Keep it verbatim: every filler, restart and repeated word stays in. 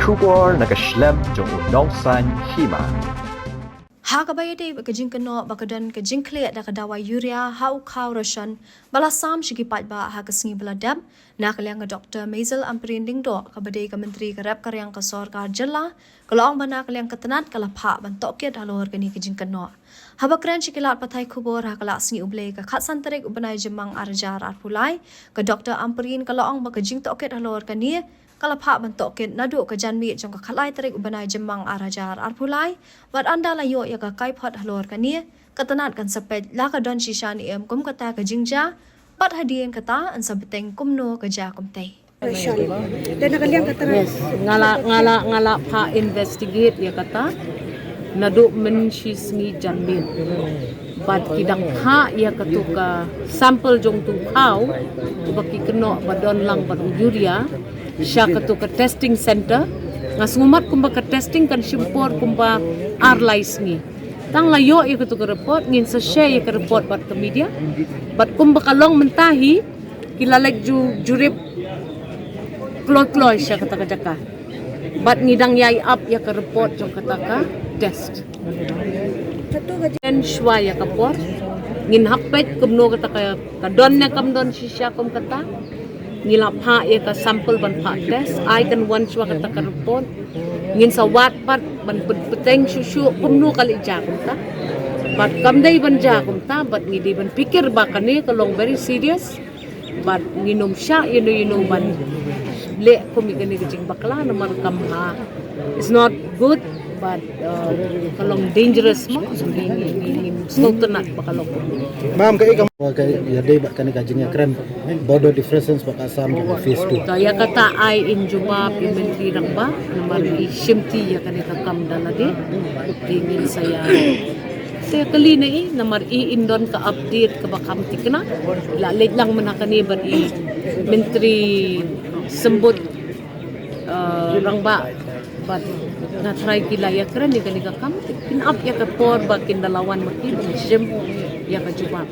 Khubor na ka shlem jong u nongsan hima. Ha kaba ïadei bad ka jingkynnoh ba ka don ka jingkhlieh da ka dawai urea ha u khaw ration ba la sam sha ki paidbah ha ka sngi ba la dep, na ka liang ka Doktor Maisel Ampareen Lyngdoh kaba dei ka Myntri ka rep ka riang ka sorkar jylla, ka la ong ba na ka liang ka tnat ka la phah ban tohkit halor kane ka jingkynnoh. Haba kren sha ki lad pathai khubor ha ka lad sngi U Blei ka khatsan tarik u bnai Jymmang ar hajar arphew lai, ka Doktor Ampareen ka la ong ba ka jingtohkit halor kane ka la phah ban tohkit naduh ka janmiet jong ka khatlai tarik u bnai Jymmang ar hajar arphew lai, bad ynda la ïoh ïa ka kaiphod halor kane, ka tnat kan sa peit la ka don shisha ne em kum kata ka jingjia, bad hadien kata yn sa bteng kumno ka jia kumtei. Yes, nga la, nga la, nga la phah investigate ïa kata naduh mynshisngi janmiet. Bad ki dang phah ïa katu ka sample jong utu u khaw uba ki kynnoh ba don lang bad u urea sha katu ka testing center. Nga sngewmat kumba ka testing kan shim por kumba ar lai sngi. Tang la ïoh ïa katu ka report, ngin sa share ïa ka report bad ka media. Bad kumba ka long mynta hi, ki la leit ju, jurip kloi kloi sha kata ka jaka. Bad ngi dang ïai ap ïa ka report jong kata ka test. Ken shuwa ïa ka por ngin hap peit kumno kata ka, ka don ne kam don shisha kum kata. Ngi la phah ïa ka sample ban phah test, ai kan wan shuwa kata ka report. Ngin sa wad pat ban pyn-, pynbteng shuh shuh kumno ka leit jia kumta. Bad kam dei ban jia kumta, bad ngi dei ban pyrkhat ba kane ka long very serious. Bad ngin ym shah ïa no ïa no ban leh kum ïa kane ka jingbakla namar kam ha. It's not good, bad, uh, ka long dangerous mo. Ngi, ngi, ngi, ngi sngewtynnat ba ka long kumne. Ma'am, kaei ka, kaei ïadei bad kane ka jingïakren border difference bad Assam jong phase two? To ïa kata ai in jubab ïa Myntri Rangbah namar i shimti ïa kane ka kam da lade. Te ngin sa ïa, sa ïa kylli na i namar i in don ka update kaba kham thikna. La leit lang mynta kane bad i Myntri Symbud, uh, Rangbah, bad nga trai ki la ïakren ïa kane ka kam, kin ap ïa ka por ba kin da la wan ma ki ban shim ïa ka jubab.